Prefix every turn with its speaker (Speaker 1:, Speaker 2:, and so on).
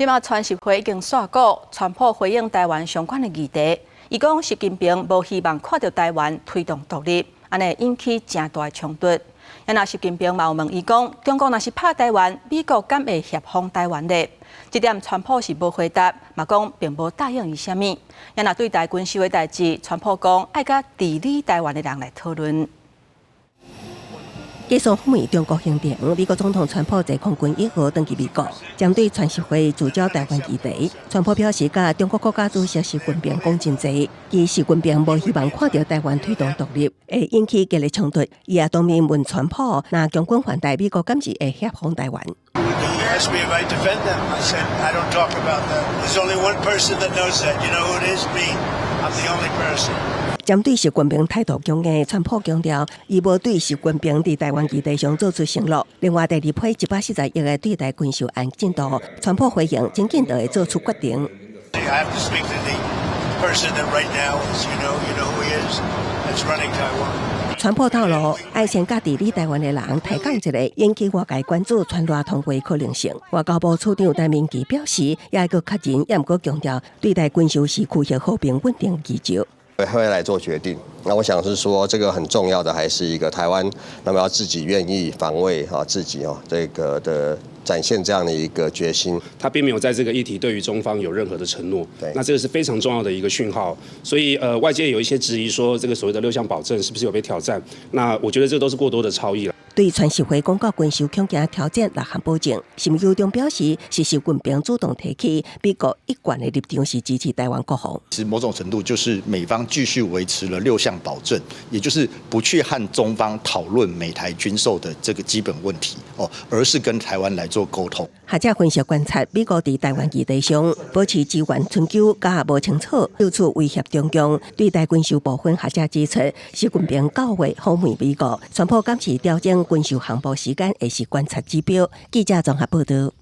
Speaker 1: 這馬川習會已經煞鼓，川普回應台灣相關的議題。伊講習近平無希望看著台灣推動獨立，按呢會引起誠大的衝突。啊若習近平嘛有問伊講，中國若是拍台灣，美國敢會協防台灣咧？這點川普是無回答，嘛講並無答應伊啥物。啊若對台軍售的代誌，川普講愛佮治理台灣的人來討論。
Speaker 2: 繼續訪問中國行程，美國總統川普坐空軍一號轉去美國，針對川習會聚焦台灣議題，川普表示，佮中國國家主席習近平講真濟，伊習近平無希望看著台灣推動獨立，會引起激烈衝突。伊也當面問川普，若共軍犯台，美國敢是會協防台灣？
Speaker 3: He asked me if I defend them. I said, "I don't talk about that. There's only one person that knows that. You know who it is? Me. I'm the only person."
Speaker 2: 針對習近平態度強硬，川普強調，伊無對習近平佇台灣議題上做出承諾。另外，第二批140億的對台軍售案進度，川普回應真緊就會做出決定。
Speaker 3: I have to speak to the person that right now is, you know who he is, that's running Taiwan.
Speaker 2: 川普透露，愛先佮治理台灣的人提講一下，引起外界關注川賴通話可能性。外交部次長陳明騏表示，也閣確認，也毋過強調，對台軍售是區域和平穩定基石。
Speaker 4: 會來做決定。那我想是說，這個很重要的還是一個台灣，那麼要自己願意防衛啊自己哦，這個的展現這樣的一個決心。
Speaker 5: 他並沒有在這個議題對於中方有任何的承諾。那這個是非常重要的一個訊號。所以外界有一些質疑說，這個所謂的六項保證是不是有被挑戰？那我覺得這都是過多的超譯了。
Speaker 2: 對川習會講到軍售恐驚挑戰六項保證，沈友忠表示是習近平主動提起，美國一貫的立場是支持台灣國防。
Speaker 6: 其實某種程度就是美方繼續維持了六項保證，也就是不去和中方討論美台軍售的這個基本問題哦，而是跟台灣來做溝通。
Speaker 2: 學者分析觀察，美國佇台灣議題上保持資源尋求佮無清楚，由此威脅中共。對台軍售部分，學者指出，習近平九月訪問美國，川普敢是調整軍售項目時間，會是觀察指標。記者綜合報道。